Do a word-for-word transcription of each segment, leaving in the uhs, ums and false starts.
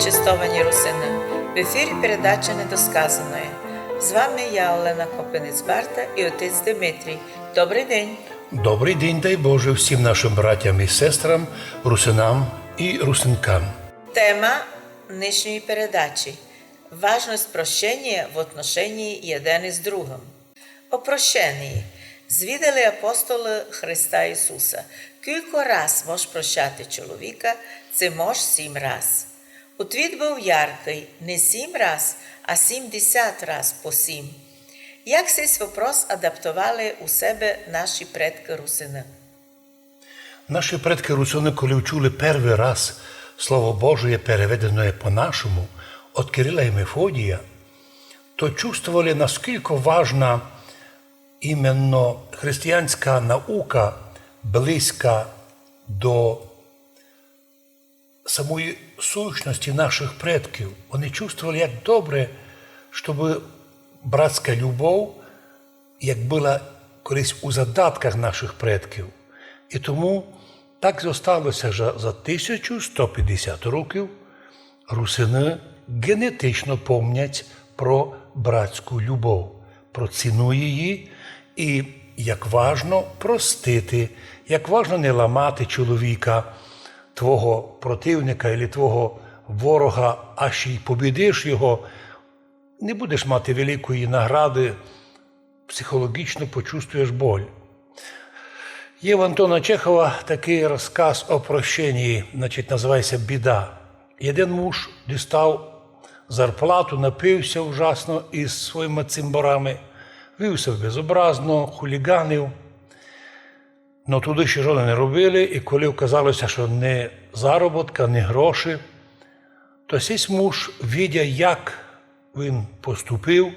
Честовані русины! В ефірі передача «Недосказаноє». З вами я, Олена Копинець-Барта, і отець Димитрій. Добрый день! Добрый день, дай Боже, всім нашым братям і сестрам, русинам і русинкам. Тема нынішньої передачі: важность прощеня в отношенії єден із другым. О прощенії. Звідали апостолы Христа Ісуса: «Кілько раз мож прощати чоловіка?» «Ци мож сім раз?» Утвіт быв яркый: не сім раз, а сімдесят раз по сім. Як сись вопрос адаптовали у себе наші предкы русины? Наші предкы русины, коли вчули первый раз Слово Божоє, переведеноє по-нашому, од Кирила і Мефодія, то чувствовали, наскілько важна іменно християнська наука, близька до самої сущности нашых предків. Вони чувствовали, як добре, щоб братська любов, як была колись у задатках нашых предків. І тому так зостало ся, што за тисячу сто пятдесят років русины генетично помнять про братську любов, про ціну її і як важно простити, як важно не ламати чоловіка, твого противника или твого ворога, аж й побідиш його, не будеш мати великої награды, психологічно почувствуєш боль. Є в Антона Чехова такый розказ о прощенії, значить, называє ся «Біда». Єден муж дістав зарплату, напив ся ужасно із своїми цимборами, вів ся безобразно, хуліганив. Но туды ще жоны не робили, і коли оказало ся, што не заробітка, не гроші, то сись муж, видя, як він поступив,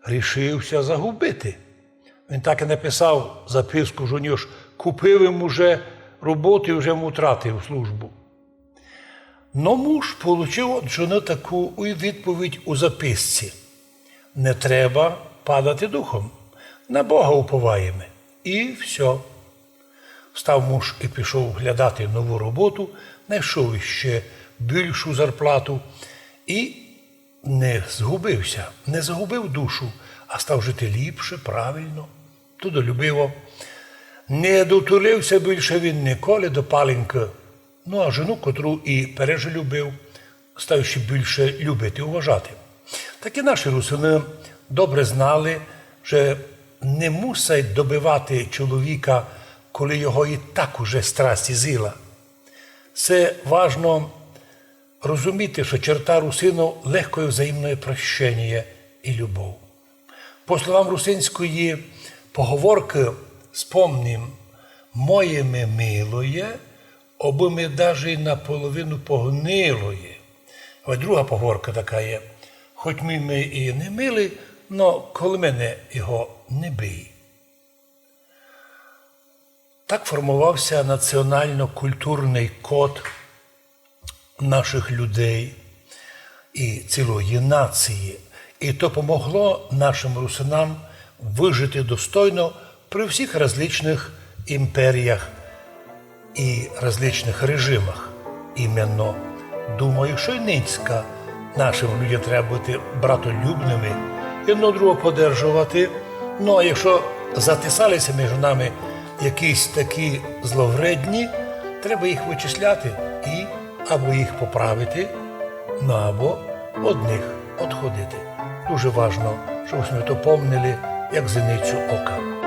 рішив ся загубити. Він так і написав записку, што ож купив им уже роботу і вже м утратив службу. Но муж получив од жоны таку відповідь у записці: «Не треба падати духом, на Бога уповаєме». І всьо. Встав муж і пішов глядати нову роботу, найшов іще більшу зарплату і не згубив ся, не загубив душу, а став жити ліпше, правильно, трудолюбиво. Не дотулив ся більше він николи до паленькы. Ну, а жону, котру і перше любив, став іще більше любити, уважати. Так і наші русины добре знали, што не мусять добивати чоловіка, коли його і так уже страсть з'їла. Се важно розуміти, што черта русинов легкоє взаємноє прощеніє і любов. По словам русинської поговоркы, спомним: «Моє ми милоє, обы ми даже й наполовину погнилоє». А друга поговорка така є: «Хоть ми, ми і не милі, но коло мене його не бий». Так формовався національно-культурний код наших людей і цілої нації. І то помогло нашим русинам выжити достойно при всіх различных імперіях і различных режимах. Іменно, думаю, што й нынька нашим людям треба быти братолюбными, єдно другого подержовати. Ну, а якщо затесали ся між нами якісь такі зловредні, треба їх вычисляти і або їх поправити, ну, або од них одходити. Дуже важно, щоб мы то помнили, як зіницю ока.